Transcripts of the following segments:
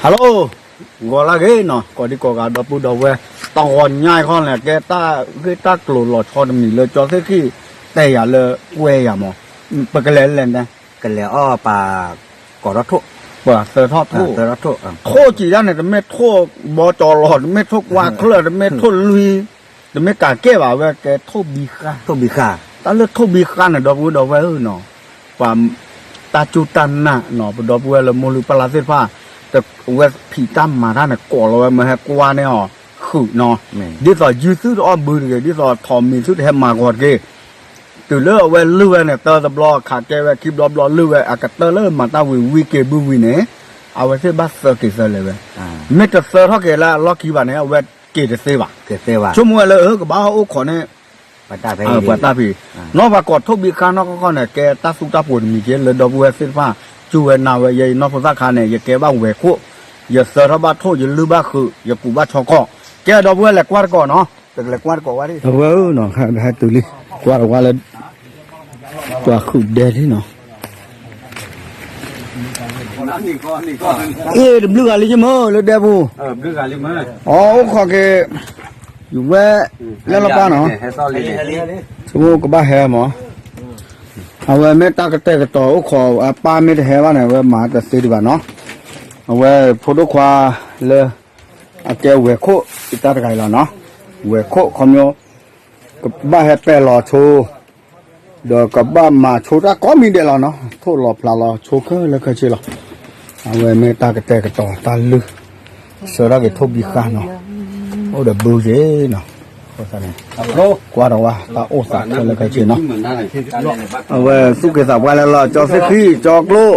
Hello, ဂီၤလၢဂ့ၤနီၤ ကိးဒံကိးဂၤဒီပုၢ်ဒီဝဲၢ်, တဂီၤညါအံၤခီန့ၣ် ကဲတၢ်ဂ့ၢ်တၢ်ကျိၤလီၤဆီတမံၤလၢကၠီသ့ၣ်ဃံၣ်တဲယၤလၢကွဲယၤမး, ပကလဲၤလဲၣ်န့ၣ်, ကလဲၤအီၣ်ပၤ ကိးထီၣ်ထိၣ်, ပှၤသၢထီၣ်ထိၣ်, ထိၣ်စံးဒၣ်န့ၣ် တမ့ၢ်ထိၣ်ဘီကၠီလီၤ, တမ့ၢ်ထိၣ်ကွၢ်ချၢၣ်, တမ့ၢ်ထိၣ်လွံၢ်, တမ့ၢ်ကးကဲၣ်ဘၣ်ဝဲ ကဲထိၣ်ဘံဃါ, ထိၣ်ဘံဃါ, တၢ်လၢထိၣ်ဘံဃါန့ၣ် ဒီပုၢ်ဝဲၢ်ဒီဝဲၢ်ဧၢနီၤ, ပှၤ တၢ်စူၢ်တၢ်နာ်နီၤ ပဒီပုၢ်ဝဲၢ်လၢမိၢ်လုၢ်ပၢ်လၢ်သ့ၣ်တဖၣ်, တဝဲဖံးတၢ်မၤတၢ်န့ၣ် ကိးလီၤဝဲမ့ၢ်ဟဲကွၢ်န့ၢ်အီၤဃုာ်နီၤ, ဒ်သိးယုၢ်သုတအီၣ်ဘုတဂ့ၤ, ဒ်သိးထိးမံၤသုတဟဲမၤဂီၤတဂ့ၤ, တုၤလၢအဝဲလုၢ်ဝဲန့ၣ် သၢတဘျီ ခးကဲဝဲခံဘျီဘျီ လုၢ်ဝဲအကတၢၢ်လၢမၤတၢ်ဝံၤဝံၤက့ၤဘုဝံၤန့ၣ်, အဝဲသ့ၣ်ဘၣ်သၢက့ၤသၢလဲၤဝဲ, မ့ၢ်တသၢထီၣ်က့ၤလၢအလီၢ်ခံဘၣ်န့ၣ် အဝဲက့ၤတသ့ဘၣ်, ဆိကမိၣ်ဝဲလၢ ကဘၣ်ဟဲအိၣ်ခိးန့ၣ် ပှၤတၢ်ဖံး, နီၢ်ပှၤကိးထိၣ်ဘံဃါနီၢ်ကီၢ်ခီန့ၣ် ကဲတၢ်သူတၢ်ပှိၤတမံၤက့ လၢဒီပုၢ်ဝဲၢ်သ့ၣ်တဖၣ် စူၢ်ဝဲနာ်ဝဲ ယဲအံၤနီၢ်ဖိသၣ်ခါန့ၣ် ယကဲဘၣ်ဝဲၤခိၣ်, ယသၢထီၣ်ဘၣ်ထိၣ် ယလုၢ်ဘၣ်ဃုာ် ယကူးဘၣ်ဆီကီၢ်, ကဲဒီပုၢ်ဝဲၢ်လဲၤကွၢ်တကိးနီၤ, ပကလဲၤကွၢ်တကိးဝဲဒၣ်, ဒီပုၢ်ဝဲၢ်ဧၢနီၤ ဟဲတုၤလံ, ကွၢ်တဝါလၢ ပှၤဃုာ်ဒဲလံနီၤ, အ့ၣ် တဘျုးဂၤလံယမၢလၢဒဲပူၤ, အိၣ်ခိးက့ၤ ယဝဲ လၢလီၤပၢ်နီၤ, ဆိကမိၣ်ကဘၣ်ဟဲမး, အဝဲမ့ၢ်တၢ်ကတဲာ်ကတီၤအိၣ်ခိးအပၢ်မ့ၢ်တဟဲဘၣ်န့ၣ် အဝဲမၤတသ့ဒံးဘၣ်နီၤ, အဝဲဖိဒိၣ်ခွါလၢ အကဲဝဲၤခိၣ်အတၢ်တဂၤအံၤလီၤနီၤ, ဝဲၤခိၣ်ခီပညီ ကဘၣ်ဟဲပဲာ်လီၤဆိ ဒီးကဘၣ်မၤဆိတၢ်ကိးမံၤဒဲးလီၤနီၤ, ထိၣ်လီၤဖျးလီၤဆိခဲလၢာ်ခဲဆ့လီၤ, အဝဲမ့ၢ်တၢ်ကတဲာ်ကတီၤတၢ်လုၢ် ဆှၢထီၣ်က့ၤထိၣ်ဘံဃါနီၤ, အိၣ်ဒီးဘုက့ၤနီၤ, အဃိသတးန့ၣ် ကွၢ်ဒီးဝဲတၢ်အိၣ်သးခဲလၢာ်ခဲဆ့နီၤ, အဝဲသူၣ်က့ၤသးပှၢ်လၢလီၤ ကၠီသ့ၣ်ဃံၣ် ကၠီကျိၣ် ကၠီသ့ၣ်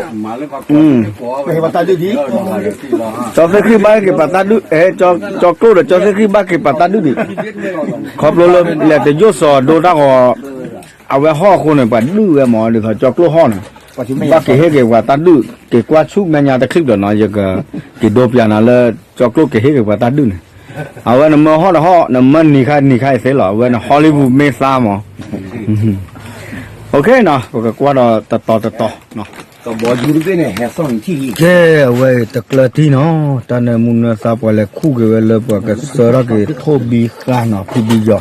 ဃံၣ်ဘၣ်က့ၤပာ်တၢ်ဒုး, ကၠီကျိၣ်ဒီးကၠီသ့ၣ်ဃံၣ်ဘၣ်က့ၤပာ်တၢ်ဒုးဒံး, ခီဖျိလၢလဲၤတယိၣ်စီၤဒိတၢ်ဂီၤ, အဝဲဟီၣ်အဃိန့ၣ် ပှၤဒုးဝဲမး ဒ်သိးကၠီကျိၣ်ဟီၣ်န့ၣ်, ဘၣ်က့ၤဟ့ၣ်က့ၤပှၤတၢ်ဒုး, က့ၤကွၢ်ဆူမဲာ်ညါတချံးဒီးနီၤ, ယကက့ၤဒိပျးနၤလၢ ကၠီကျိၣ်က့ၤဟ့ၣ်က့ၤပှၤတၢ်ဒုးန့ၣ်, အဝဲနမၢဟီၣ်တဟီၣ် နမၢနံၤခါနံၤခါအံၤသ့လီၤ, အဝဲန့ၣ် Hollywood မ့ၢ်သါမး, ပကကွၢ်ဒီးတတီၤတတီၤ ကဲ အဝဲအံၤတကျၢၤထံနီၤ, တၢ်နၢမူနၢသါပှၤလဲၤခူၣ်က့ၤဝဲလၢပှၤကဆှၢထီၣ်က့ၤထိၣ်ဘံဃါနီၤ, ဖံဘံယီၤ,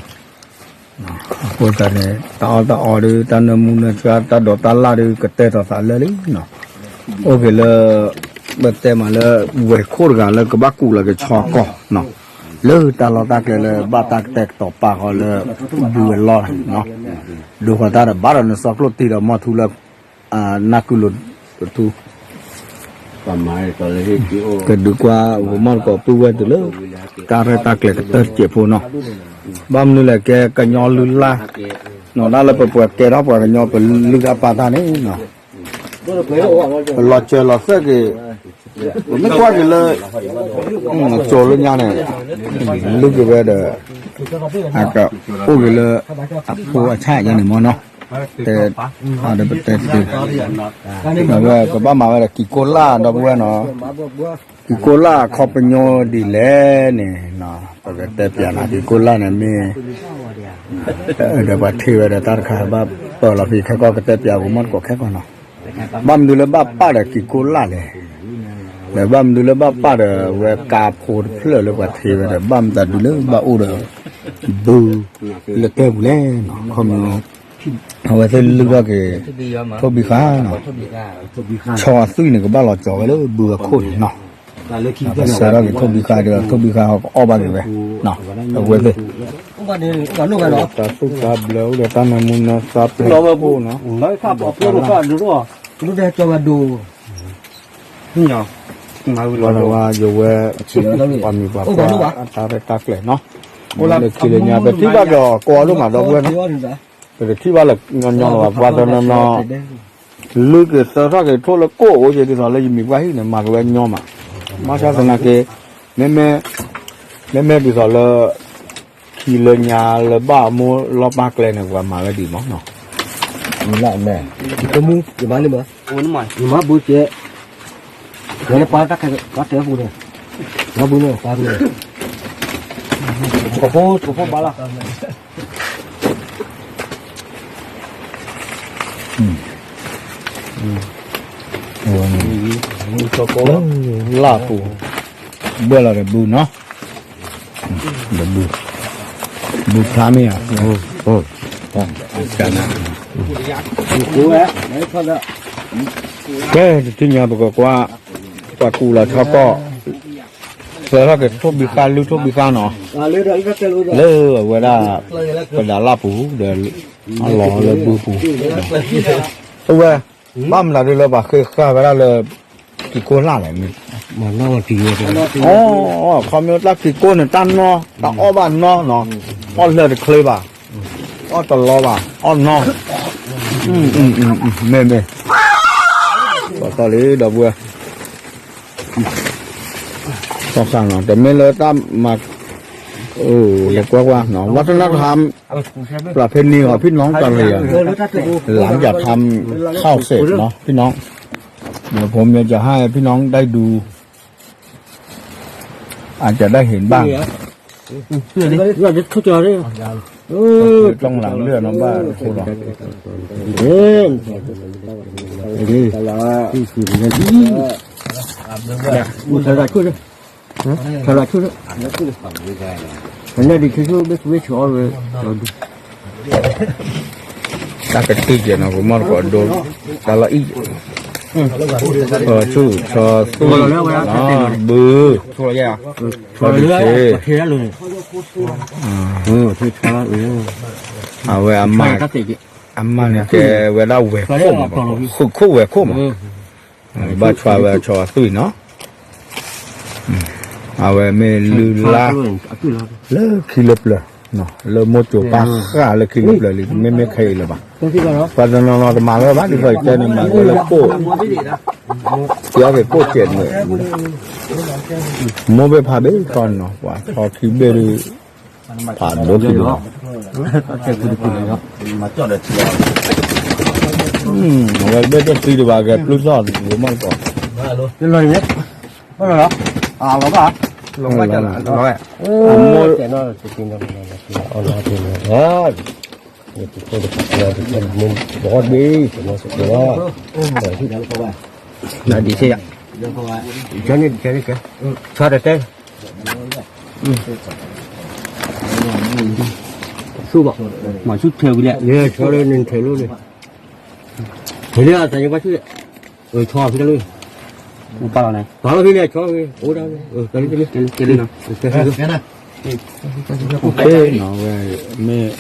အဃိသတးန့ၣ် တၢ်အီၣ်တၢ်အီဒီး တၢ်နၢမူနၢဆါ တၢ်ဒိးတၢ်လၢ်ဒီး ကတဲာ်ကတီၤသးလၢာ်လံနီၤ, အိၣ်က့ၤလၢ ပတဲမးလၢ ဝဲၤခိၣ်တဂၤလၢကဘၣ်ကူးလီၤက့ၤဆီကီၢ်နီၤ, လၢတၢ်လီၢ်တၢ်ကျဲလၢဘၣ်တၢ်ကတဲာ်ကတီၤပာ်ဃီလၢ ဘုအလီၢ်န့ၣ်နီၤ, ဒိဃီၤတၢ်ဒီးဘၣ်ဒီးနစီကျိၣ်တံၢ်ဒီးမီၢ်ထူလၢ နၢ်ကုလိၤတထူ ကဒုးကွၢ်ဂီၤမီၢ်တကိးပုၢ်ဝဲၢ်တုၤလၢ တၢ်ရဲၣ်တၢ်ကျဲၤကတၢၢ်တစဲးဖိနီၤ, ဘၣ်မနုၤလဲၣ်ကဲကညီလုၢ်လၢ်, နီၢ်ဒၣ်လၢပပှၤကဲထီၣ်ပှၤကညီပလုၢ်တၢ်ပာ်တၢ်န့ၣ်နီၤ, ပလီၤစၢၤလီၤသွဲၣ်က့ၤ, ပမ့ၢ်ကွၢ်က့ၤလၢ ကၠိလၢညါန့ၣ် လုၢ်က့ၤဝဲဒီး အကအိၣ်က့ၤလၢ အဖိအဆၣ်ယါန့ၣ်မ့ၢ်နီၤ, တဲ ဒီးပတဲတသ့, အဝဲကဘၣ်မၤဝဲဒီးကံၤကိလၢ်ဒီပုၢ်ဝဲၢ်နီၤ, ကံၤကိလၢ်အခီပညီဒ်လဲၣ်န့ၣ် ပကတဲပျးနၤ ကံၤကိလၢ်န့ၣ်မ့ၢ် ဒီးပှၤထံၣ်ဝဲဒီးတၢ်တခါ ဘၣ်ပၢၢ်လီၤဖဲခဲကီၢ်ကတဲပျးဝံၤမီၢ်တကိးခဲကီၢ်နီၤ, ဘၣ်မနုၤလၢဘၣ်ပာ်ဒီးကံၤကိလၢ်လဲၣ်, ဒီးဘၣ်မနုၤလၢဘၣ်ပာ်ဒီးဝဲကါဖိတဖျၢၣ်လၢပှၤထံၣ်ဝဲဒီး ဘၣ်မတၤဒုးလၢဘၣ်အိၣ်ဒီး ဘုလၢတဲပူၤလဲၣ်နီၤ, ခီမီ အဝဲသ့ၣ်လုၢ်ထီၣ်က့ၤ ထိၣ်ဘံဃါနီၤ, ဆီအသွံၣ်န့ၣ် ကဘၣ်လီၤကၠီၤဝဲလၢဘုအခိၣ်န့ၣ်နီၤ, ပဆှၢထီၣ်က့ၤထိၣ်ဘံဃါဒီး ထိၣ်ဘံဃါဟီကအီၣ်ဘၣ်က့ၤဝဲ, အဝဲသ့ၣ် တၢ်သူၣ်တၢ်ဘျၢအိၣ်ဒီးတၢ်နၢမူနၢသါပျဲၢ်အိၣ်နီၤ, ပှၤဝဲ ယဝဲ ပှၤမံၤပှၤဖးအတၢ်ရဲၣ်တၢ်ကျဲၤနီၤ, လၢခံလၢညါ ပထံၣ်ဘၣ်ဒီးကိးအဒိၣ်မးဒီပုၢ်ဝဲၢ်နီၤ, ပတထံၣ်ဘၣ်လၢညီညီလၢၤဘၣ် ပှၤတနီၤနီၤ လုၢ်က့ၤသၢထီၣ်က့ၤထိၣ်လၢကိၣ်အိၣ်က့ၤဒ်သိးလၢယမံၤပှၢ်ဟံၣ်န့ၣ် မၤက့ၤဝဲညီမး, ဘၣ်ဆၣ်သနာ်က့ မ့မ့ၢ် မ့မ့ၢ်ဒ်သိးလၢ ခံလၢညါလၢဘၣ်အမိၢ်လီၢ်ပၢ်ကျဲန့ၣ် ပှၤမၤဝဲဒ်မးနီၤ, မ့ၢ် ယမၤန့ၢ်မး ယမၤဘုကဲ ယလဲၤပှၤတၢ်ခဲ ပှၤတဲပူၤန့ၣ် မၤဘုန့ၣ် ပှၤဘုန့ၣ် ကဖိ ကဖိဘၣ်လီၤ လၢ်ပူၤ ဘှဲၣ်လီၤဒီးဘုနီၤ, ဒီးဘု, ဘုဖျါမ့ၢ်ဧါ, ကဲ တထံၣ်ညါပကကွၢ်, ပှၤကူးလီၤဆီကီၢ်, သၢထီၣ်က့ၤထိၣ်ဘံဃါ လုၢ်ထိၣ်ဘံဃါနီၤ, လၢအဝဲဒၣ် ပဒးလၣ်ပူၤဒီး အလီၤလၢဘုပူၤ, အဝဲ ဘၣ်မနုၤဒ်လၢပှၤဃ့ဃာ်ဝဲဒၣ်လၢ ကံၤကိၢ်လှၣ်လဲၣ်မ့ၢ်, အီ ခီမ့ၢ်တၢ်ကံၤကိၢ်န့ၣ် တၢ်နီၢ် တၢ်အီၣ်ဘၣ်နီၢ်နီၤ, အီၣ်လၢာ်တချ့ဘၣ်, အီၣ်တလီဘၣ် အီၣ်နီၢ်, မ့ၢ်မ့ၢ်, ပှၤတီလံဒီပုၢ်ဝဲၢ်, သီခါနီၤ တမ့ၢ်လၢတၢ်မၤ, ကွၢ်ကွၢ်နီၤ วัฒนธรรมประเพณีของพี่น้องกะเหรี่ยง หลังจากทำข้าวเสร็จเนาะพี่น้อง เดี๋ยวผมจะให้พี่น้องได้ดู อาจจะได้เห็นบ้าง เออ ต้องหลังเลือดนะบ้าโคตรหรอ เออ เออ တၢ်ကတံၢ်ကဲနီၤ ပမီၢ်တကိးဒိ, တၢ်လီၤအံၣ်, ဆီဆူၣ်ဆီသူၣ်, ဘု, ဆီလံၤဆ့, အဝဲအမါ, အမါန့ၣ်ကဲဝဲဒၣ်ဝဲၢ်ခိၣ်မး, ဃုာ်ခိၣ်ဝဲၢ်ခိၣ်မး, ဘၣ်ဆွါဝဲဆီအသွံၣ်နီၤ အဝဲမ့ၢ်လုၢ်လၢ် လၢခံလၢပျၢၤ, လၢမိၢ်စိၤပၢ်ဃၢ်လၢခံလၢပျၢၤလံ မ့မ့ၢ်ခဲအံၤလၢၤဘၣ်, ပှၤတနီၤနီၤတမၤဝဲဘၣ် ဒ်သိးယတဲန့ၣ် မၤဝဲလၢကိၣ်, ကဲက့ၤကိၣ်စဲးန့ၣ်, မိၢ်ဘ့ၣ်ဖးဘ့ၣ်ခီနီၤ ပှၤဆီခံဘ့ၣ်ဒုး ဖးဒိၣ်ခံဘ့ၣ်လီၤ အဝဲဘ့ၣ်တသံတဘၣ် ကဲပျုၢ်ထီၣ်တသံမီၢ်တကိး, လီၤ, လီၤဘၣ်, လီၤဘၣ်, အမိၢ်, ဘီဒ့, ဆီတတဲ ဆူၣ်ဘၣ်, မၤဆူၣ်ထဲဝံၤလဲၣ်, ဆီလၢနထဲလိၣ်လံ, ထဲလံတၢ်ယဘၣ်ဆူၣ်လဲၣ်, ဆီဖဲတၢ်လၢ, ပာ်လီၤန့ၣ်, ပာ်လီၤဖဲလဲၣ် ဆီ, ကဲလံ, ကဲလံ, ကဲလံ, ကဲလံ, ကဲလံ, ကဲလံ, ဝဲ, မ့ၢ်,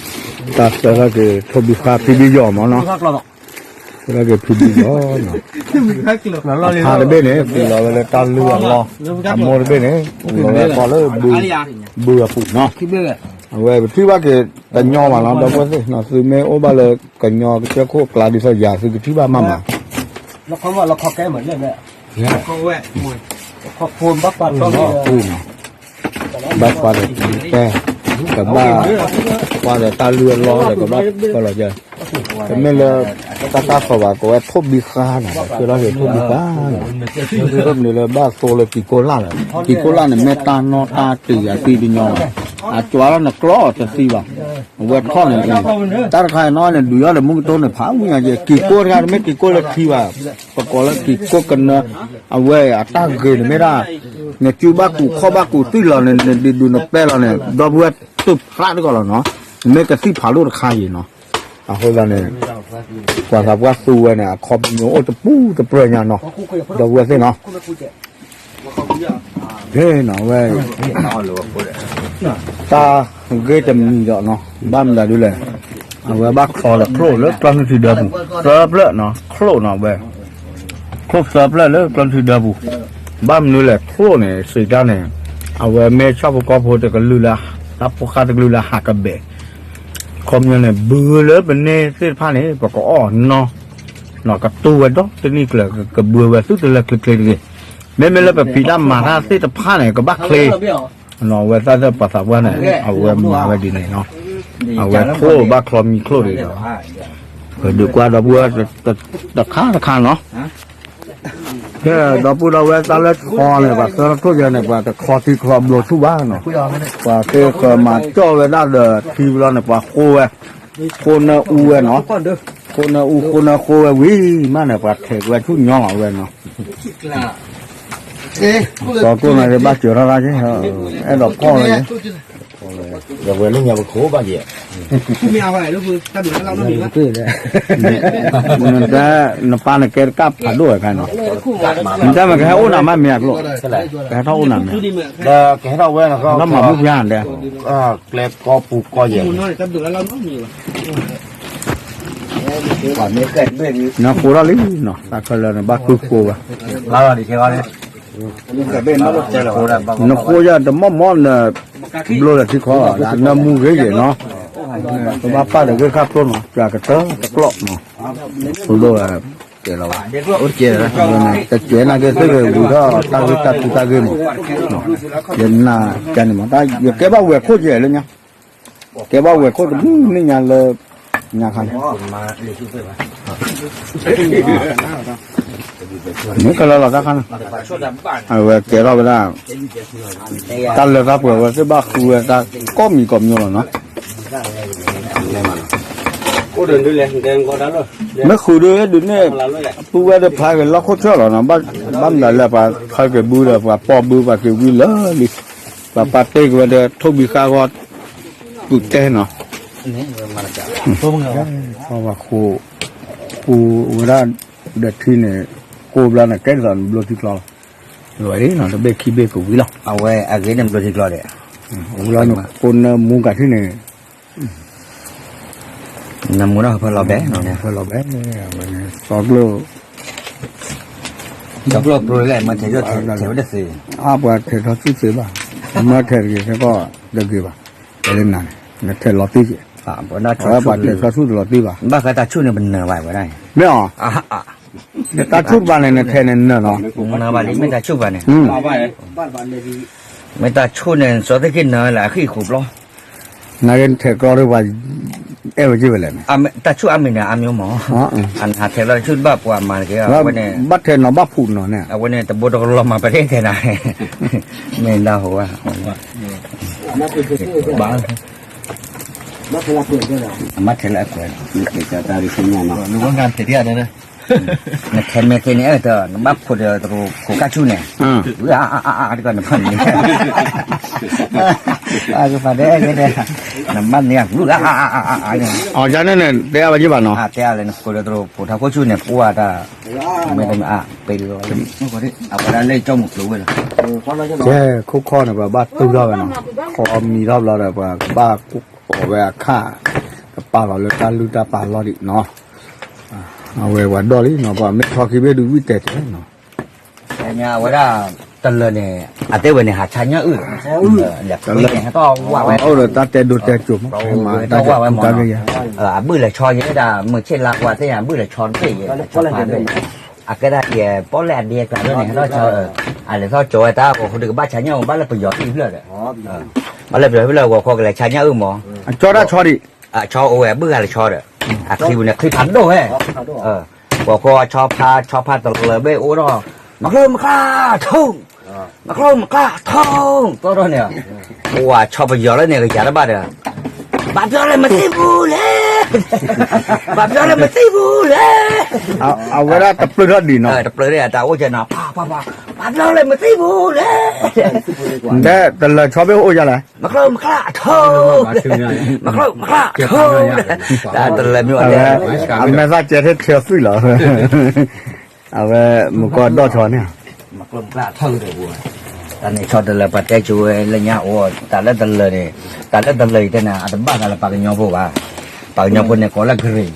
တၢ်ဆၢထီၣ်က့ၤထိၣ်ဘံဃါဖံဘံယီၤမးနီၤ, ဆၢထီၣ်က့ၤဖံဘံယီၤနီၤ, အဖါတဘ့ၣ်န့ၣ် ပူၤလီၤဝဲလၢတၢ်လုၢ်အလီၢ်, အမိၢ်တဘ့ၣ်န့ၣ် ပူၤလီၤဝဲဃီလၢ, ဘုအပူၤနီၤ, အဝဲပထံၣ်ဘၣ်က့ၤကညီမးနီၤ ဒီပုၢ်ဝဲၢ်သ့ၣ်နီၤ သုမ့ၢ်အိၣ်ဘၣ်လၢကညီကစၢၢ်ခိၣ်အကျါဒ်သိးယၤ သုကထံၣ်ဘၣ်မးမး လီၤခီမး လီၤခီကဲမးလၢ, ဘၣ်ကွၢ်ဒီးတဲ, ကဘၣ်, ကွၢ်ဒီးတၢ်လုၢ်အလီၢ်ဒီးကဘၣ်ကီလီၤကဲ, တမ့ၢ်လၢ, တၢ်တၢ်ဃီၤဘၣ် ကဝဲထိၣ်ဘံဃါနီၤ ဆၢထီၣ်က့ၤထိၣ်ဘံဃါနီၤ, မ့ၢ်လၢဘၣ်သိလၢကံၤကိၢ်လၢ်လီၤ, ကံၤကိၢ်လၢ်န့ၣ် မ့ၢ်တၢ်နီၢ်တၢ်တ့ၢ်အသံတညီဘၣ်, အကွၢ်လီၤနကျီအီၤတသံဘၣ်, အဝဲထီၣ်န့ၣ်, တၢ်တခါအံၤနီၤန့ၣ် ဒုးယီၣ်ဒီးမူကတိၤန့ၣ် ဖးဝံၤညါက့ၤ ကံၤကိၢ်တခါတမ့ၢ်ကံၤကိၢ်လၢထံဘၣ်, ပကိးလၢကံၤကိၢ်ကနၢ, အဝဲအတၢ်ဂ့ၤန့ၣ်မ့ၢ်ဒၣ်, နစုဘၣ်ကူးခီၣ်ဘၣ်ကူးသွံၣ်လီၤန့ၣ် နဒုးဒုးနပဲလီၤန့ၣ် ဒီပုၢ်ဝဲၢ်တုၤဖျးတကီၢ်လီၤနီၤ, နမ့ၢ်ကသံၣ်ဖးဒိၣ်တခါအံၤနီၤ, အဃိသတးန့ၣ်, ပှၤသးပှၢ်သူဝဲန့ၣ် အခီပညီအိၣ်တပူၤတပြၢၢ်ညါနီၤ, ဒီပုၢ်ဝဲၢ်သ့ၣ်နီၤ ဖဲနီၤဝဲ, တၢ်ဂ့ၢ်တမံၤဒီးနီၤ ဘၣ်မနုၤဒ်လဲၣ်, အဝဲဘၣ်ချီဒီးချိၣ်လၢကျီၢ်နုၢ်ထံဒၢပူၤ, သၢဖျၢၣ်နီၤချိၣ်နီၤဝဲ, ချိၣ်သၢဖျၢၣ်လၢကျီၢ်နုၢ်ထံဒၢပူၤ, ဘၣ်မနုၤလဲၣ်ချိၣ်န့ၣ် စံးတၢ်န့ၣ်, အဝဲမ့ၢ်ဆၣ်ဖိကီၢ်ဖိတကလုာ်လၢ, တၢ်ဖိဃၢ်တကလုာ်လၢဟးကဘဲး ခီပညီန့ၣ် ဘုလၢပန့ၢ်သ့ၣ်တဖၣ်န့ၣ် ပကအီၣ်နီၢ်, ကတိၤဝဲဒီတနံၣ်ကျၢၤ ကဘုဝဲသုတလၢာ်ချ့ချ့တဂ့ၤ, မ့မ့ၢ်လၢပဖံးတၢ်မၤတၢ်သ့ၣ်တဖၣ်န့ၣ် ကဘၣ်ချ့, အဝဲသ့ၣ်ပှၤသးပှၢ်န့ၣ် အဝဲမၤဝဲဒ်န့ၣ်နီၤ, အဝဲချိၣ်ဘၣ်ချီမံၤချိၣ်ဒ်ဒီး, ပဒုးကွၢ်ဒီပုၢ်ဝဲၢ်တခါတခါနီၤ ကဲ ဒီပုၢ်ဒီဝဲၢ်တၢ်လၢချီန့ၣ် ပှၤသၢထီၣ်ထိၣ်ယဲန့ၣ် ပှၤတချီထံချီဘျိဆူၣ်ဘၣ်နီၤ, ပှၤဃ့ဃၢၤမၤကၠီၣ်ဝဲဒၣ်ဒီးထံဘျီန့ၣ် ပှၤဃိဝဲ, ဃိနၢအူဝဲနီၤ, ဃိနၢအူဃိနၢဃိဝဲဝံၤမးန့ၣ် ပှၤထဲးဝဲဆူၣ်ညီလီၤဝဲနီၤ, ကဲ, စီၤကျိၣ်န့ၣ်ဘၣ်စၢၤထီၣ်တၢ်က့, အဲၣ်ဒိးဖီၣ်လီၤက့, ယဝဲလၢညါပခိၣ်ဘၣ်ယဲ, နပၢ်နကဲတကၣ်ဖးဒိၣ်ဝဲခါနီၤ, နတၢ်မ့ၢ်ကဟဲအိၣ်နၤမးမ့ၢ်အကျိၣ်, ကဟဲထီၣ်အိၣ်နၤမ့ၢ်, ကဟဲထီၣ်ဝဲနီၤ, မၤမူဖျါဒဲး, ကျဲကီပူၤကီယဲ နဃိထီၣ်လံနီၤ, တၢ်ခဲလၢာ်န့ၣ် ဘၣ်ဃုဃိဝဲ, နဃိယတမီၢ်မီၢ်နဘျိလၢထံခီလီၤ, နမူဂ့ၤဂ့ၤနီၤ, ပဘၣ်ပာ်ဒီးဂ့ၢ်ခၣ်ဖျိနီၤ, ပှၤကတၢၢ်တကျီၢ်နီၤ, ပဘျိဝဲ, ကဲလီၤဘၣ်, တကဲနာ်က့သ့ၣ်ဂ့ၤဝံၤထီၣ်တၢ်ဂ့ၢ်တၢ်ထူတၢ်ဂ့ၢ်မး, ယနာ်ကဲန့ၣ်မး, ယကဲဘၣ်ဝဲၤခိၣ်ကဲလၢညါ ကဲဘၣ်ဝဲၤခိၣ်တဘျုးန့ၣ်ညါလၢ ညါခါန့ၣ်, မ့ၢ်ကလၢလီၤတၢ်ခါန့ၣ်, အဝဲကဲထီၣ်ဝဲဒၣ် တၢ်လၢတၢ်ပှဲၤဝဲသ့ၣ်ဘၣ်ဃုဝဲတၢ်ကိးမံၤကိးမံၤလီၤနီၤ, မ့ၢ်ဃုဒုးဒုးန့ၣ်, ပုၢ်ဝဲၢ်ဒီးဖးက့ၤလီၢ်ခိၣ်ဆၢၣ်လီၤနီၤ, ဘၣ်မနုၤလၢပှၤဖးက့ၤဘုဒီး ပှၤပိာ်ဘုပှၤက့ၤဝံလၢလံ, ပှၤပာ်တ့ၢ်က့ၤဝဲဒီး ထိၣ်ဘံဃါဂီၤ ပုၢ်တဲနီၤ, ပှၤဃိ ဃိဝဲဒၣ် ဒီးထံန့ၣ် ကိးဘျီန့ၣ် ကဲဒ်သိးနဘျိထံကျီလီၤ, ဝဲနီၤ တဘ့ၣ်ခံဘ့ၣ်ကဝံၤလီၤ, အဝဲအဂ့ၤန့ၣ်ဘျိထံကျီဒီး, ဝံၤလီၤန့ၣ် ကိးနၢမူကးထံၣ်န့ၣ် နမူထီၣ်ဖၢလီၤဘဲ, ဖၢလီၤဘဲ, အဝဲန့ၣ် စီၤကျိၣ် စီၤကျိၣ်ပြိလဲၣ် မ့ၢ်ထဲးထဲးဝဲတသ့, အါပှၤထဲးထီၣ်ဆူၣ်သ့ဘၣ်, မ့ၢ်ထဲးတဂ့ၤထဲကီၢ်တဂ့ၤဘၣ်, တဲလၢနၤန့ၣ် နထဲးလီၤတံၢ်က့ၤ, အဝဲပှၤထဲးထီၣ်ဆူၣ်တလီၤတံၢ်ဘၣ်, ဘၣ်ဃးတၢ်ဆူၣ်န့ၣ်ပနၢၤဘၣ်ဝဲဒၣ်, မ့ၢ်အီၤ, တၢ်ဆူၣ်တဘၣ်န့ၣ် နထဲးန့ၣ်နၢၤနီၤ, နၢၤဘၣ်လံမ့ၢ်တၢ်ဆူၣ်ဘၣ်န့ၣ် မ့ၢ်တၢ်ဆူၣ်န့ၣ် စီၤသ့ၣ်က့ၤနၢၤလၢအဃံအဃိးဘျီ, နကဲနထဲးကျီဒီးပှၤ အဲၣ်ဝဲက့ၤဝဲလဲၣ်န့ၣ်, တၢ်ဆူၣ်အါမံၤန့ၣ် အါမံၤမး, နဟးထဲးလီၤတၢ်ဆူၣ်တဘၣ်ပှၤမၤတက့ၢ်, အဝဲန့ၣ် ဘၣ်ထဲးနီၤဘၣ်ဖူးနီၤန့ၣ်, အဝဲန့ၣ်တဘိတကလီၤမၤပတဲထဲးနၤ, မ့ၢ်ဒၣ်ဟိဝဲ, အမ့ၢ်ထဲးလၢအကွဲး, နထဲးမ့ၢ်သ့န့ၣ် အဲၣ်တၢ် နဘၣ်ဖိးဒီးတရူးခိးကၢ်ဆူၣ်န့ၣ်, အါအါအါအါတကီၢ်နဖးန့ၣ်, ကဖးဒဲကဲဒဲ, နဘၣ်န့ၣ်, အီၤယါန့ၣ်န့ၣ် တဲအါဝဲယဘၣ်နီၤ, တဲအါလဲၣ် နဃိးဒီးတရူးဖိးထါခိၣ်ဆူၣ်န့ၣ် ပှၢ်တၢ်, မ့ၢ်တမ့ၢ်အါ, ပ့ၤလီၤ, အဝဲဒၣ်လၢကၠီမုၢ်ကျိၤဝဲလီၤ, ကဲ ခိၣ်ခီန့ၣ် ပှၤဘၣ်တူၢ်ထီၣ်ဝဲနီၤ, ခီမံၤထီၣ်ဘျီဒီးပှၤကဘၣ်ကိးဝဲအခါ, ကပာ်လီၤလၢတၢ်လုၢ်တၢ်ပာ်လီၢ်ဒံးနီၤ, အဝဲပှၤဒီၣ်လံနီၤ, ပှၤမ့ၢ်ထီခံဘ့ၣ်ဒုးဝံၣ်တဲာ်တဲာ်နီၤ, ဝဲဒၣ် တလၢာ်န့ၣ် အတဲဝဲန့ၣ် ဟးဆါညၣ်အုၣ်, တလၢာ်န့ၣ် ဟဲထီၣ်ဝၣ်ဝဲ, အိၣ်ဒီးတၢ်တဲဒိတဲစိၤမး, ဟဲမၤတၢ်ဝၣ်ဝဲမး, အဘုၣ်လဲၤဆီယဲဒၣ် မုၢ်ဆ့ၣ်လါဝါသ့ၣ်ညါ ဘုၣ်လဲၤဆီတဘ့ၣ်ယဲ, အကဲဒၣ်ယဲ ပီၣ်လဲၣ်အဒ့အကျါန့ၣ် ဟဲထီၣ်ဆီ, အလဲၤထီၣ်ကၠီဝဲတၢ် ပှၤဃိဒုးကဘၣ်ဆါညၣ်အုၣ် ဘၣ်လၢပယီၤဟံၣ်ဖျၢၣ်ဒီး, ဘၣ်လၢပယီၤဟံၣ်ဖျၢၣ် ဂီၤခီကလဲၤဆါညၣ်အုၣ်မး, အကၠီတၢ်ဆီဒံး, အဆီအိၣ်ဝဲ အဘုၣ်ဂၤလဲၤဆီဒီး, အချံပူၤန့ၣ် ချံဖးဒိၣ်ဝဲ ပှၤဃိဆီဖါ ဆီဖါတလၢာ်ဘ့ၣ်အိၣ်ထီၣ်, မကျိမကျါထိၣ်, မကျိမကျါထိၣ် သီထီၣ်န့ၣ်, ပှၤဆီပယီၤလၢန့ၣ် ကယၤတဘၣ်ဒီး, ဘာပြောလဲမသိဘူးလဲ, ဘာပြောလဲမသိဘူးလဲ, အဝဲဒၣ်တပျၢၢ်ထီၣ်ဒံးနီၤ, တပျၢၢ်ထီၣ်တၢ်အိၣ်ကဲနီၤ, ဘာပြောလဲမသိဘူးလဲ, တဲတလၢာ်ဆီဘ့ၣ်အိၣ်ယါလဲၣ် မကျိမကျါထိၣ်, မကျိမကျါထိၣ်, တၢ်တလၢာ်မ့ၢ်အီၤလဲၣ်, အမဲာ်သၣ်ကဲထဲထဲသွံၣ်လီၤ, အဝဲမုၢ်ကီၢ်ဒီၣ်ထီန့ၣ်, မကျိမကျါထိၣ်ဒီး, တၢ်န့ၣ်ဆီတလၢာ် ပှၤတဲကၠိဝဲလၢညါအိၣ် တၢ်လၢတလၢာ်န့ၣ်, တၢ်လၢတလၢာ်အံၤတဲန့ၣ် အတဘၣ်သးလၢပှၤကညီဖိဘၣ်, ပှၤကညီဖိန့ၣ်ကိးလၢကရံၣ်,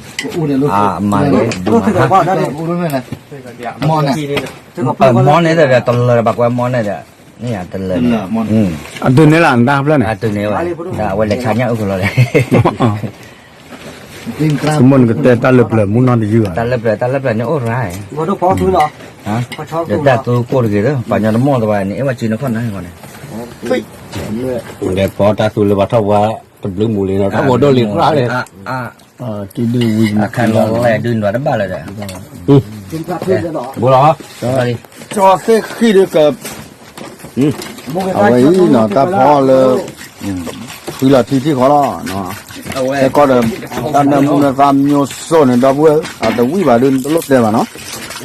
အမၤန့ၣ်, မီန့ၣ်ဒီး တလၢာ်ဒီး ပှၤကွဲမီန့ၣ်ဒီး, န့ၣ်တလၢာ်န့ၣ်, အတုၤန့ၣ်လၢအတၢ်ဖျၢၣ်န့ၣ်, အတုၤန့ၣ်ဝဲ, အဝဲလဲၤဆါညၣ်အုၣ်ကလီလံ, ဆိကမိၣ်နကတဲတၢ်လၢပျၢၤမူနီတယုၢ်ဘၣ်, တၢ်လၢပျၢၤ တၢ်လၢပျၢၤန့ၣ်အိၣ်ရၤ, ဒီးတၢ်သူကိၢ်တဂ့ၤဒီး ပှၤကညီတမီၢ်တဝဲန့ၣ် အဲၣ်ဝဲက့ၤနခီၣ်နၤန့ၣ်, ဒီးပှၤတၢ်သူလၢပှၤထီၣ်ပှၤတဘျုးမူလံနီၤ ထီၣ်ပှၤဒိၣ်လံၤကျါန့ၣ်, အခါလီၤလဲၣ်ဒုးနွၤတဘၣ်လၢၤဒီး, ဘိလီၤ, ကၠီသ့ၣ်ဃံၣ်ဒီးက အဝဲအံၤနီၤ တၢ်ဖီလၢ ဖုလီၤထံထံၣ်ဃီလီၤ, ဟဲကီၢ်ဒီး တၢ်နၢမူနသးမျိုးစိန့ၣ် ဒီပုၢ်ဝဲၢ် အတဝံၣ်ဘၣ်ဒုး နတလိၣ်တဲဘၣ်နီၤ,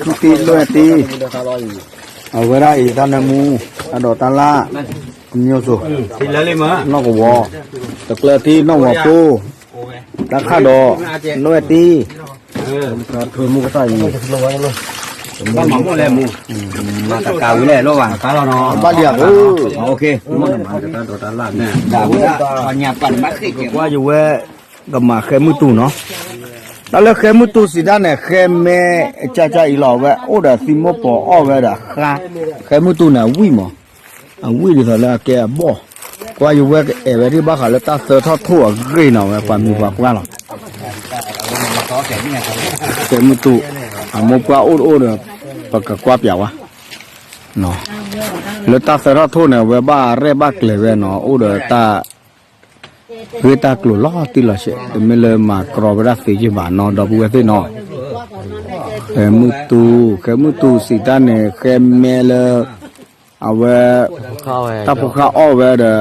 ထူတံလွဲၢ်တံ အဝဲဒၣ်အံၤ တၢ်နၢမူ, တၢ်ဒိးတၢ်လၢ်, ကမၠိစိၤ, နီၢ်ကဝီၤ, တကျၢထံ နီၢ်ဝီၤပိၢ်, တၢ်ခၣ်ဒီး, နီၢ်ဝဲတံၢ်, မူကသၣ်အံၤ, မၤတကးဝံၤလဲၣ် လိၣ်ဘၣ်, ဘၣ်လံဧါ, ကွၢ်ယဝဲ ကမၤဃဲမုၢ်တူနီၤ, တၢ်လၢဃဲမုၢ်တူစံးတၢ်န့ၣ် ဃဲမဲကၢ်ကၢ်အံၤလီၤ, အဝဲအိၣ်ဒီးသံမိၢ်ပီၤအီၣ်ဝဲဒီးဃါ, ဃဲမုၢ်တူန့ၣ် အဝံၣ်မး, အဝံၣ်ဒ်သိးလၢအကဲအဘီၣ်, ကွၢ်ယဝဲကအဲၣ်ဝဲဒၣ်ဘၣ်ဃးလၢတၢ်သၢထီၣ်ထိၣ်အဂ့ၢ်နီၤ, ဝဲပှၤမံၤပှၤပှၢ်လီၤ. ဃဲမုၢ်တူ, အမိၢ်ပှၢ်အိၣ်တအိၣ်ဒီး ပကကွၢ်ပၠးဝဲ လၢတၢ်သၢထီၣ်ထိၣ်န့ၣ် အဝဲဘၣ်ရဲၣ်ဘၣ်ကျဲၤဝဲနီၤ, အိၣ်ဒီးတၢ် ဂ့ၢ်တၢ်ကျိၤလီၤတံၢ်လီၤဆဲး, တမ့ၢ်လၢမၤကြီဝဲဒၣ်သ့က့ဘၣ်နီၤ, ဒီပုၢ်ဝဲၢ်သ့ၣ်နီၤ, ဃဲမုၢ်တူ, ဃဲမုၢ်တူစံးတၢ်န့ၣ် ဃဲမဲလၢ အဝဲ တၢ်ဖိဃၢ်အီၣ်ဝဲဒီး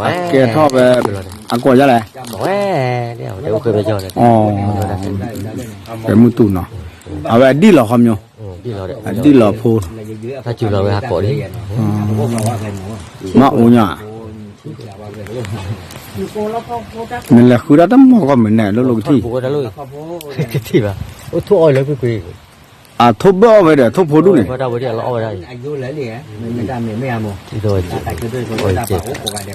အကဲထီၣ်ဝဲ အကိးယါလဲၣ်, ဃဲမုၢ်တူနီၤ, အဝဲအဒံၣ်လီၤခီမီ, အဒံၣ်လီၤဖိ, မ့ၢ်အိၣ်ညါ နလဲၤဃုဒၣ်တမီၢ်ကီၢ်မ့ၢ်နဲၣ် လၢလီၢ်ကထံၣ်, အထိၣ်ဘၣ်အီၣ်ဝဲဒီး ထိၣ်ဖိဒူၣ်န့ၣ်,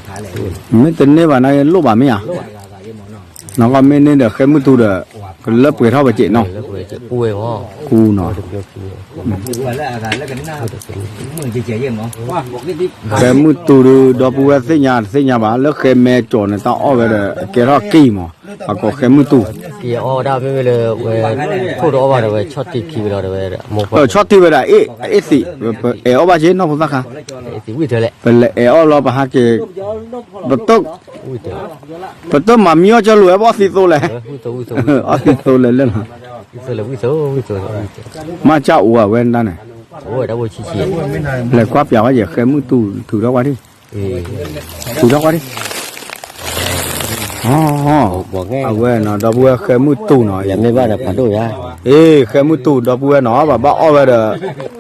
မ့ၢ်တန့ၢ်ဘၣ်န့ၣ် လိၣ်ဘၣ်မ့ၢ်ဧါ, နကီၢ်မ့ၢ်န့ၢ်ဒီး ဃဲမုၢ်တူဒီး ကလၢပှဲၤထီၣ်ပစဲးနီၤ, ကူနီၤ ဃဲမုၢ်တူဒီး ဒီပုၢ်ဝဲၢ်သ့ၣ်ညါတသ့ၣ်ညါဘၣ် လၢဃဲမဲကၠီၤန့ၣ် တၢ်အီၣ်ဝဲဒီး ကဲထီၣ်က့ၢ်မး, အကိးဃဲမုၢ်တူ, က့ၤအီၣ်ဝဲဒၣ်မ့ၢ်ဝဲလၢဝဲ ထိၣ်တအီၣ်ဘၣ်ဒီးဝဲ ဆီၣ်တံၢ်ခံဝဲလီၤဒီးဝဲ, ဆီၣ်တံၢ်ဝဲဒၣ် အ့ၣ်သံး, အဲၣ်အီၣ်ဘၣ်က့ၤနီၢ်ဖိသၣ်ခါ, ပလဲၤအဲၣ်အီၣ်လီၤပဟးက့ၤ, ပတ ပတမၤမံအီၣ်ကၢလိာ်ဝဲ ပအီၣ်သံသိလဲၣ်, အီၣ်သံသိလဲၣ်လၢလီၤ, မ့ၢ်ကၢ်အိၣ်အဝဲဒၣ်န့ၣ်, လဲၤကွၢ်ပၠးဝဲယဲ ဃဲမုၢ်တူ ထုးထီၣ်ကွၢ်ဒံး, ထုးထီၣ်ကွၢ်ဒံး, အဝဲနီၤ ဒီပုၢ်ဝဲၢ်ဃဲမုၢ်တူနီၤ, အ့ ဃဲမုၢ်တူ ဒီပုၢ်ဝဲၢ်နီၤ ပှၤဘၣ်အီၣ်ဝဲဒီး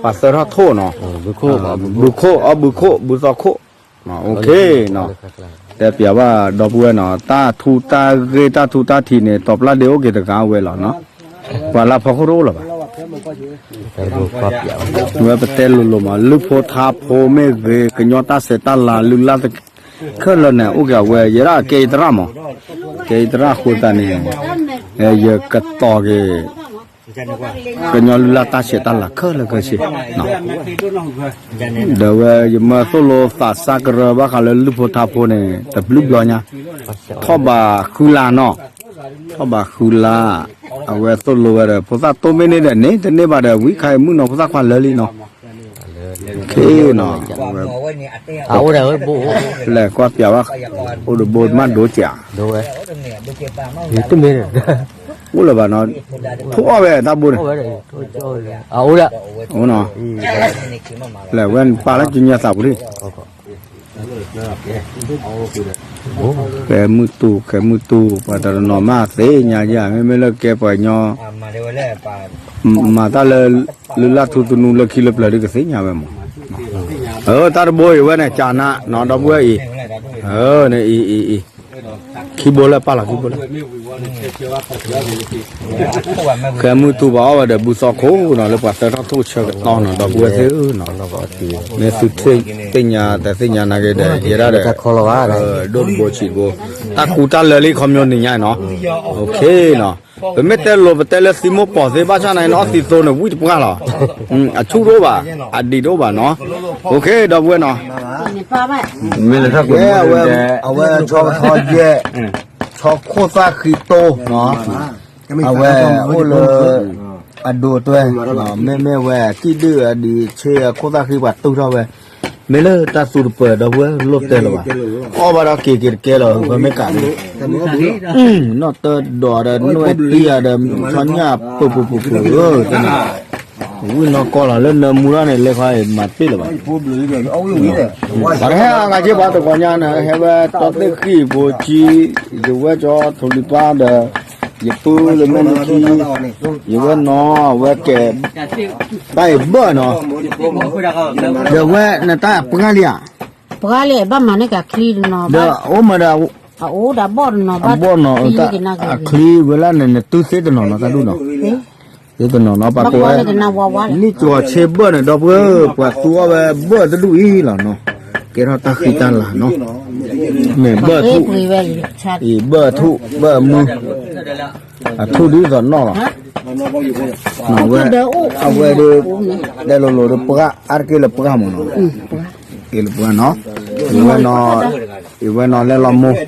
ပှၤသၢထီၣ်ထိၣ်နီၤ, ဘုခိၣ် အီ ဘုခိၣ် ဘုသီခိၣ်, အိၣ်ခ့နီၤ, တဲပၠးဘၣ်ဒီပုၢ်ဝဲၢ်နီၤ တၢ်ထူတၢ်ဂ့ၢ်တၢ်ထူတၢ်ထံးန့ၣ် တီၤပျၢ်ဒ့အိၣ်က့ၤတဂၤဝဲလီၤနီၤ, ပှၤလၢဖီခိၣ်တအိၣ်လၢၤဘၣ်, ဝဲပတဲလိၤလိၤမး လုၢ်ဖိထါဖိမ့ၢ်ဂ့ၤ ကညီတၢ်ဆဲးတၢ်လၤလုၢ်လၢ် ခဲလၢာ်န့ၣ် အိၣ်က့ၤအဝဲ ယဲဒၣ်ကဲအံၤသရၣ်မး, ကဲအံၤသရၣ်အဃိသတးန့ၣ် ယကတီၤက့ၤ ကညီလုၢ်လၢ်တၢ်ဆဲးတၢ်လၤခဲလၢာ်ခဲဆ့, ဒီးဝဲယမၢသိၣ်လိသးစၢ်ကရၢဘၣ်ဃးလၢလုၢ်ဖိထါဖိန့ၣ် တဘျုးဘျီညါ, ထီၣ်ဘးဃုလါနီၤ, ထီၣ်ဘးဃုလါ, အဝဲသိၣ်လိဝဲဒီး ဖိသၣ်တိၢ်မ့ၢ်န့ၢ်ဒီးန့ၣ် တန့ၢ်ဘၣ်ဒီး ဝံခါအံၤမုၣ်နီၤ ဖိသၣ်ခွါလၢာ်လံနီၤ, ခ့နီၤ လဲၤကွၢ်ပၠးဘၣ်, အိၣ်ဒီးဘိမးဒိစဲး, အိၣ်လၢၤဘၣ်နီၤ, ထိၣ်အီၣ်ဝဲတၢ်ဘိန့ၣ်, လဲၤဝဲပာ်လၢကညီသးပူၤလံ, ဃဲမုၢ်တူ ဃဲမုၢ်တူ ပှၤတနီၤမးသ့ၣ်ညါယၤ မ့မ့ၢ်လၢကဲပှၤကညီ မၤတၢ်လၢ လုၢ်လၢ်ထူသနူလၢခံလၢပျၢၤဒ်ကသ့ၣ်ညါဝဲမး, အၢ တၢ်တဘိအံၤဝဲန့ၣ် ကၠးနးနီၤ ဒီပုၢ်ဝဲၢ်အံၤ, အၢန့ၣ်အံၤအံၤအံၤ, ခံဘိလၢပာ်လီၤခံဘိလၢ ဃဲမုၢ်တူပှၤအီၣ်ဝဲဒီးဘုသီခိၣ်နီၤ လၢပှၤသၢထီၣ်ထိၣ်ဆၢကတီၢ်နီၤ ဒီပုၢ်ဝဲၢ်သ့ၣ်ဧၢနီၤ, မ့ၢ်သုသ့ၣ်ညါတသ့ၣ်ညါနာ်က့ဒီး ယဲဒၣ်ဒီး ဒိၣ်တဘိဆံးတဘိ, တၢ်ကူတၢ်လၢာ်လံခီပညီနံၤညါနီၤ, အိၣ်ခ့နီၤ, ပမ့ၢ်တဲလိၤပတဲလၢသံမိၢ်ပီၢ်သ့ဘၣ်ဆၣ်နာ်က့န့ၣ် အီၣ်သံသိန့ၣ် ဝံၣ်တပှၢ်လီၤ, အဆူၣ်တအိၣ်ဘၣ်, အဒံးတအိၣ်ဘၣ်နီၤ, အိၣ်ခ့ ဒီပုၢ်ဝဲၢ်နီၤ ကဲ အဝဲ အဝဲဆီကထီယဲၢ်, ဆီခိၣ်သၣ်ဃံတိၢ်နီၤ, အဝဲအိၣ်လၢ အဒိတွဲ, မ့မ့ၢ်ဝဲ ကံၣ်ဒုၣ်အဒံးဆ့အခိၣ်သၣ်ဃံပှၤတုၢ်ထီၣ်ဝဲ, မ့ၢ်လၢတၢ်သူတပၢၤဒီပုၢ်ဝဲၢ်လိၣ်တဲလၢၤဘၣ်, အီၣ်ဘၣ်ဒီးက့ၤက့ၤတကဲလီၤ ပမ့ၢ်ကးဒ် နီၢ်တၢ်ဒိးဒီး နွဲၣ်တံၢ်ဒီး ဆီညၣ်ပူၤပူၤပူၤပူၤဧၢ, တန့ၣ် ဝံၣ်နီၢ်ကီၢ်လီၤ လၢနၢမူထီၣ်န့ၣ် လဲၤခီအံၤမၤတ့ၢ်လၢၤဘၣ်, ပှၤတဟဲအဂၤက့ၤပှၤတဂီၤညါန့ၣ် ဟဲဝဲတီသ့ၣ်ဃံၣ်ဘိကံ, ယဝဲကၠီထိၣ်လံပှၢ်ဒီး ယပုၢ်လၢမဲာ်နခံ, ယဝဲနီၤ အဝဲကဲ, တၢ်အံၤဘၢၣ်နီၤ, ဒီးဝဲနတၢ်ပှၢ်လံဧါ, ပှၢ်လံ ဘၣ်မၤန့ၢ်က့ၤအချံတနီၤ, ဒီးအိၣ်မးဒီး, အအိၣ်ဒီးဘီၣ်တနီၤ, ဘၣ်ဘီၣ်နီၤ, အချံဝဲလၢန့ၣ် နတုၤသ့တနီၤနီၤ တၢ်ဒူၣ်နီၤ, သ့တနီၤနီၤ ပှၤကိးဝဲ, နံၣ်ကီၤဆ့ဘၢၣ်န့ၣ် ဒီပုၢ်ဝဲၢ် ပှၤသူအီၣ်ဝဲဘၢၣ်တဒူၣ်အံၤလီၤနီၤ, ကဲထီၣ်တၢ်ဃံတၢ်လၤနီၤ, မ့ၢ်ဘၢၣ်ထူၣ်, အံၤဘၢၣ်ထူၣ် ဘၢၣ်မုၢ်, အထူၣ်ဒ်သိးနီၣ်လီၤ, အဝဲဒၣ်, တဲလိၤလိၤဒီးပှၢ် အါတက့ၢ်လၢပှၢ်မးနီၤ, က့ၤလၢပှၢ်နီၤ, အံၤဝဲနီၤ, အံၤဝဲနီၤလဲၤလီၤမိၢ်,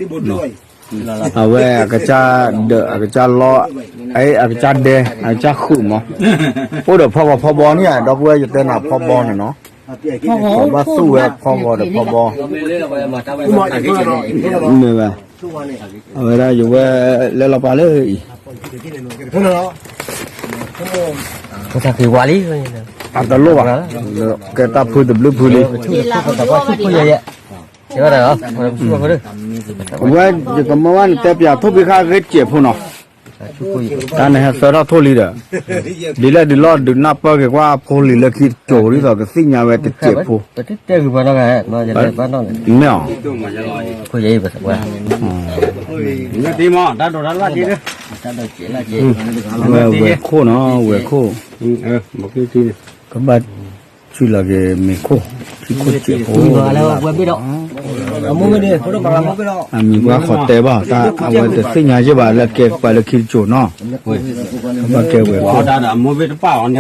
အဝဲအကစၢ်ဒၢး အကစၢ်လီ, အကစၢ်ဒဲ အကစၢ်ဃုာ်မး, အိၣ်ဒီးဖီဂီၤဖီဘီန့ၣ်ဧါ ဒီပုၢ်ဝဲၢ် ယတဲနၤဖီဘီန့ၣ်နီၤ, ပှၤဘၣ်သူၣ်ဝဲဖီဂီၤဒီးဖီဘီ, မ့ၢ်ဝဲ, အဝဲဒၣ်ယဝဲလဲၤလီၤပာ်လၢအံၤ အတလိၣ်ဘၣ်, ကဲတၢ်ဖုတဘျုးဖုလံ, အဝဲယကမၢဘၣ်နတဲပၠးထိၣ်ဖံးဃာ်ဂ့ၤစဲးဖိနီၤ, တၢ်နဟဲသၢထီၣ်ထိၣ်လံဒီး, ဒ်လဲၣ်ဒ်လဲၣ်ဒုးနၢ်ပၢၢ်က့ၤကွၢ်အဖိလံၤလၢခံတစိၤဒ်သိးကသ့ၣ်ညါဝဲတစဲးဖိ, မ့ၢ်အီၤ, ဝဲဝဲၢ်ခိၣ်နီၤ ဝဲၢ်ခိၣ်, ကဘၣ် ဆူၣ်လီၤက့ၤမ့ၤခိၣ်, ထံခိၣ်စဲးဖိ, အမံၤပှၤဃီတဲဘၣ်တၢ် အဝဲတသ့ၣ်ညါယဲၢ်ဘၣ်လၢကဲပှၤလၢခံတစိၤနီၤ, ကဘၣ်ကဲဝဲၢ်ခိၣ်, ပာ်ဝဲသ့ၣ် ပာ်ဝဲ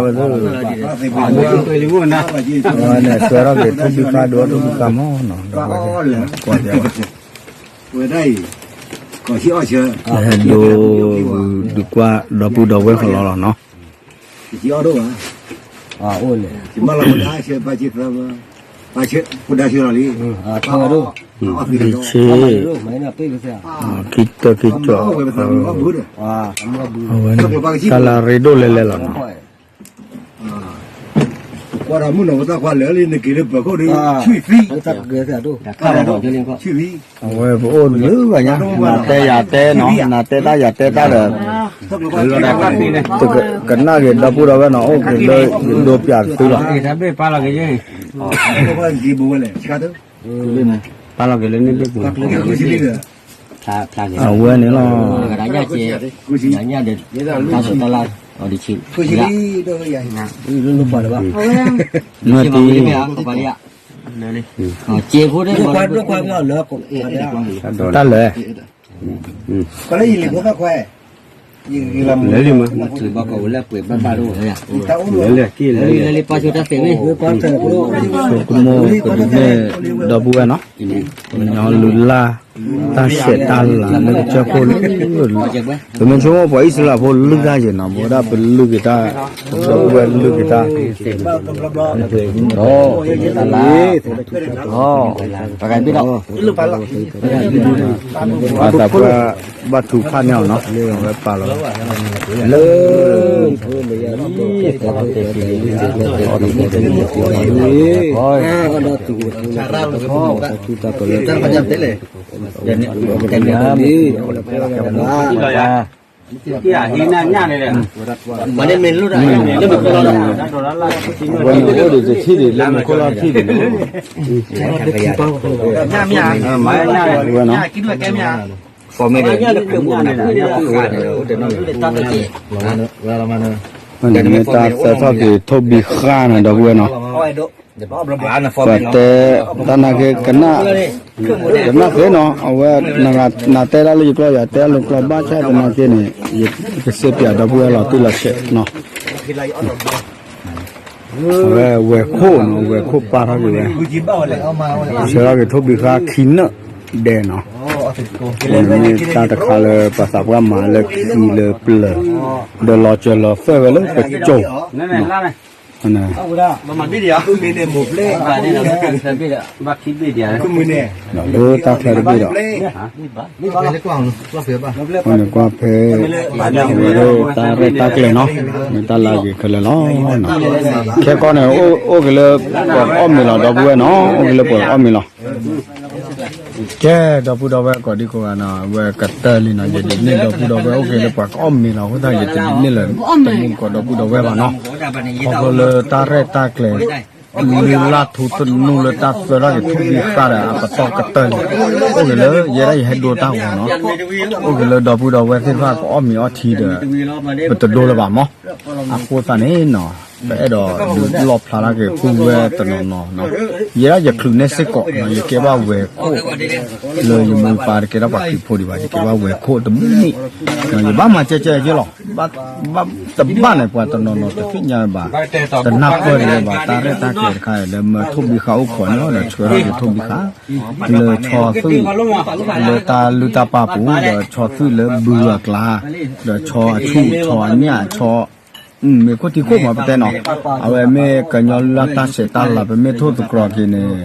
သ့ၣ်, အဝဲန့ၣ် ဆွဲထီၣ်က့ၤထိၣ်ဘံၣ်ဃာ်ဒိၣ်ထိၣ်ဘံၣ်ဃာ်မးနီၤ, ဟဲဒိး ဒုးကွၢ်ဒီပုၢ်ဒီဝဲၢ်ဃီလီၤလီၤနီၤ, ဆ့, ခံတၢခံကၠီၣ်, အဝဲန့ၣ် တၢ်လၢအရ့ဒိၣ်လဲၤလဲၤလီၤနီၤ, ကွၢ်ဒီးမုၢ်နီၤ ပတၢ်ခွါလၢာ်လံ နက့ၤလၢပၢၤခိၣ်ဒီး ဆူၣ်သံ, ဆူၣ်သံ, အဝဲပအိၣ်လၢဘၣ်ညါ နၤတဲယၤတဲနီၤ နၤတဲတၢ်ယၤတဲတၢ်ဒီး ကနၣ်က့ၤဒီပုၢ်ဒီဝဲၢ်နီၤ အိၣ်က့ၤလၢယဒိပၠးတသုလီၤ, ပာ်လီၤက့ၤလၢန့ၣ်ဘ့ၣ်ပူၤ, အဝဲန့ၣ်လီၤ, မ့ၢ်တံၤ, တၢ်လၢာ် လၢလံမး, လၢလံက့ၤလၢလံ, ဆိကမိၣ်ကဒုးနဲၣ်ဒီပုၢ်ဝဲၢ်နီၤ, ကညီလုၢ်လၢ် တၢ်ဆဲးတၢ်လၤလၢကစၢၢ်ခိၣ်လၢ, ပမ့ၢ်ဆိကမိၣ်ပှၤအံၣ်စရ့လးဖိလုၢ်တၢ်ယဲၢ်နီၤ, ပဝဲဒၣ်ပလုၢ်က့ၤတၢ်, ဒီပုၢ်ဝဲၢ်လုၢ်က့ၤတၢ်, တၢ်လၢာ်, ပှၤသးပှၢ်ဘၣ်ထူခါန့ၢ်အီၤနီၤ, လၢအဝဲပာ်လီၤ, လၢ ဝဲန့ၣ်အိၣ်ဒံးတထံၣ်ဒံး လၢမူခိၣ်လီၢ်ထံၣ်ဒံး, ဝဲနီၤ, မ့ၢ်တၢ်သၢထီၣ်က့ၤထိၣ်ဘံဃာ်န့ၣ် ဒီပုၢ်ဝဲၢ်နီၤ, ပှၤတဲတၢ်နာ်က့ ကနၣ်ဃ့နီၤ, အဝဲ နတဲတၢ်လၢယကျိာ် ယတဲတၢ်လၢကျိာ် ဘၣ်ဆၣ်သနာ်က့န့ၣ် ယကစ့ပၠးဒီပုၢ်ဝဲၢ်လီၤတံၢ်လီၤဆဲးနီၤ, အဝဲဝဲၢ်ခိၣ်နီၤ, ဝဲၢ်ခိၣ်ပာ်ထီၣ်က့ၤဝဲ, ဆှၢထီၣ်က့ၤထိၣ်ဘံဃာ်ခံနၢၣ်ဒဲးနီၤ, မ့ၢ်တၢ်တခါလၢပှၤသးပှၢ်မၤလၢခံလၢပျၢၤ, ဒီးလီၤစၢၤလီၤသွဲၣ်ဝဲလၢပစိၤ လၢတၢ်ချၢတဘ့ၣ်ဒီး, မ့ၢ်ကွၢ်ဖဲတၢ်ရဲၣ်တၢ်ကျဲၤနီၤ, မ့ၢ်တၢ်လၢအဂ့ၤခဲလၢာ်လီၤ. ခဲကီန့ၣ် အိၣ်က့ၤလၢပှၤအီၣ်မ့ၤလီၤ, ဒီပုၢ်ဝဲၢ်နီၤ, အိၣ်က့ၤလၢပှၤအီၣ်မ့ၤလီၤ. ကဲ ဒီပုၢ်ဒီဝဲၢ်ကိးဒံကိးဂၤနီၤ, အဝဲကတၢၢ်လံနီၤ, ယဒုးနဲၣ်ဒီပုၢ်ဒီဝဲၢ်အိၣ်က့ၤလၢပှၤကအီၣ်မ့ၤလီၤ, အဃိသတးယတဒုးနဲၣ်လၢၤ တမူတကိးဒီပုၢ်ဒီဝဲၢ်ဘၣ်နီၤ. ခီဖျိလၢတၢ်ရဲၣ်တၢ်ကျဲၤ လုၢ်လၢ်ထူသနူလၢတၢ်သၢထီၣ်က့ၤထိၣ်ဘံဃာ်ဒီး အပတီၢ်ကတၢၢ်န့ၣ် အိၣ်က့ၤလၢယဲဒၣ်ယဟဲဒိတၢ်ဂီၤနီၤ, အိၣ်က့ၤလၢဒီပုၢ်ဒီဝဲၢ်သ့ၣ်တဖၣ်ကအီၣ်မ့ၤအီထံဒီး ပတဒိလၢၤဘၣ်မး. အဃိသတးန့ၣ်နီၤ ပအဲၣ်ဒိးဒုးလီၣ်ဖျါထီၣ်က့ၤပုၢ်ဝဲၢ်တနီၤနီၤနီၤ, ယဲဒၣ်ယချုးန့ၢ်စ့ၢ်ကီးနီၤ, ယကဲဘၣ်ဝဲၤခိၣ် လၢယမိၢ်ပၢ်တကဲထီၣ်ပှၤခရံာ်ဖိဒံးဘၣ်, ယကဲဘၣ်ဝဲၤခိၣ်တမံၤမံၤ, ယဘၣ်မၤကဲကဲကဲလီၤ. တဘၣ်န့ၣ် ပှၤတနီၤနီၤတသ့ၣ်ညါဘၣ်, တနၢ်ပၢၢ်တဂ့ၤဘၣ် တၢ်ရဲၣ်တၢ်ကျဲၤတခါအံၤ လၢမၢထိၣ်ဘံဃာ်အိၣ်ခိးညီဒီးဆှၢထီၣ်က့ၤထိၣ်ဘံဃာ် လၢဆီသုး လၢတၢ်လုၢ်တၢ်ပာ်ပူၤ ဒီးဆီသုးလၢဘုအကျါ ဒီးဆီအဆူၣ် ဆီအညၣ် ဆီ မ့ၢ်ခိၣ်ထံခိၣ်မးပတဲနီၤ, အဝဲမ့ၢ်ကညီလုၢ်လၢ်တၢ်ဆဲးတၢ်လၤ ပမ့ၢ်ထိၣ်သတြီၤက့ၤန့ၣ်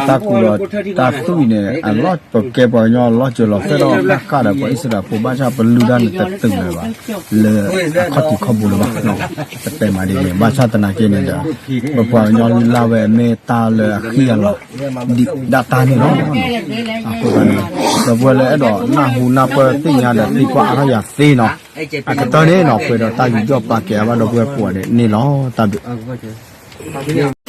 တၢ်ကူဒီးတၢ်သွံၣ်န့ၣ် အလီၢ်ပကဲပှၤကညီအလီၢ်စၢၤလီၤ ဖဲထီၣ်ဃၣ်ဃၣ်ဒီး ပှၤအံၣ်စရ့လးဖိဘၣ်ဆၣ်ပလုၢ်ဒၣ်န့ၣ်တတုၤလၢၤဘၣ် လၢအခီၣ်ထံးခီၣ်ဘိလၢၤဘၣ်, ပတဲမးဒ်န့ၣ် ဘၣ်ဆၣ်သနာ်က့န့ၣ်ဒီး ပပှၤကညီလုၢ်လၢ်ဝဲမ့ၢ်တၢ်လၢအဃံအလၤ ဒ်ဒၣ်တၢ်န့ၣ်လီၤ. အဃိသတးန့ၣ် ဒီပုၢ်ဝဲၢ်လၢအဲၣ်ဒိးနၢ်ဟူနၢ်ပၢၢ်သ့ၣ်ညါဒီးသံကွၢ်အါထီၣ်ယၤသ့နီၤ, အကတၢၢ်န့ၣ်နီၤ ပှဲၤဒီးတၢ်ယူးယီၣ်ပာ်ကဲအါဘၣ်ဒီပုၢ်ဝဲၢ်ကိးဂၤဒဲးန့ၣ်လီၤ. တၢ်ဘျုး